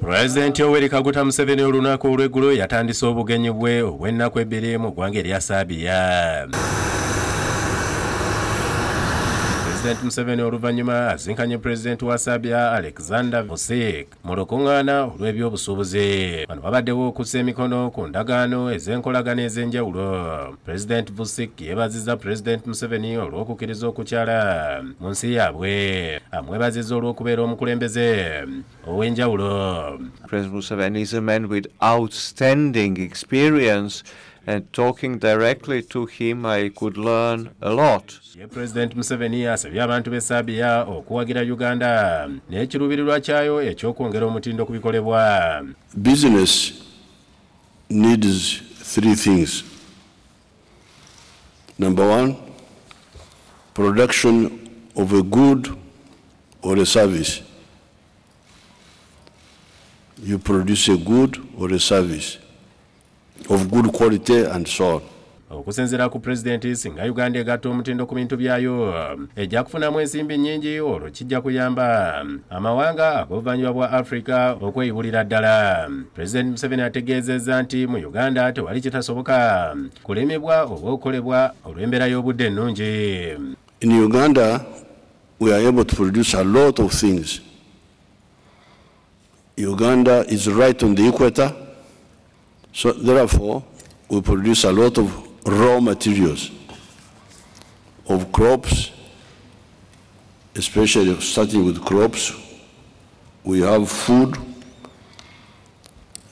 Pulezidenti Yoweri Kaguta Museveni olunaku olw'eggulo yatandise obugenyi bwe obw'ennaku ebbiri mu ggwanga erya Serbia. Pulezidenti Museveni oluvannyuma asinkanye Pulezidenti wa Serbia Alexander Vučić mu lukuŋŋaana olw'ebyobusuubuzi. Bano babaddewo okussa emikono ku ndagaano ez'enkolagana ez'enjawulo. Pulezidenti Vučić yeebazizza Pulezidenti Museveni olw'okukkiriza okukyala mu nsi yaabwe. Amwebazizza olw'okubeera omukulembeze ow'enjawulo. President Museveni is a man with outstanding experience, and talking directly to him I could learn a lot. Ye President Museveni asabye abantu b'e Serbia okuwagira Uganda n'ekiruubirirwa kyayo eky'okwongera omutindo ku bikolebwa. Business needs three things. Number one, production of a good or a service. You produce a good or a service of good quality and so on. Okusinziira ku pulezidenti, singa Uganda egatta omutindo ku bintu byayo ejja kufunamu ensimbi nnyingi, olwo kijja kuyamba amawanga ag'obuvannyuba bwa Africa okweyibulira ddala. Pulezidenti Museveni ategeezezza nti mu Uganda tewali kitasoboka kulimibwa oba okukolebwa olw'embeera y'obudde ennungi. In Uganda, we are able to produce a lot of things. Uganda is right on the equator, so therefore we produce a lot of raw materials of crops, especially starting with crops. We have food.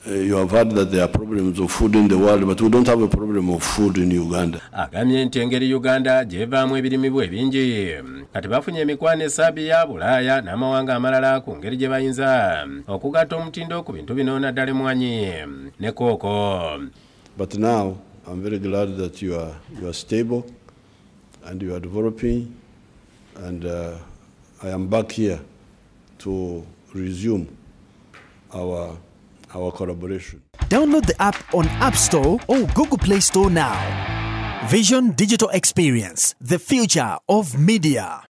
You have heard that there are problems of food in the world, but we don't have a problem of food in Uganda. Agambye nti engeri Uganda gy'evaamu ebirimibwa ebingi, kati bafunye emikwano e Serbia, Bulaaya n'amawanga amalala ku ngeri gye bayinza okugatta omutindo ku bintu bino, naddala emmwanyi ne kooko. But now I'm very glad that you are stable and you are developing, and I am back here to resume our collaboration. Download the app on App Store or Google Play Store now. Vision Digital Experience, the future of media.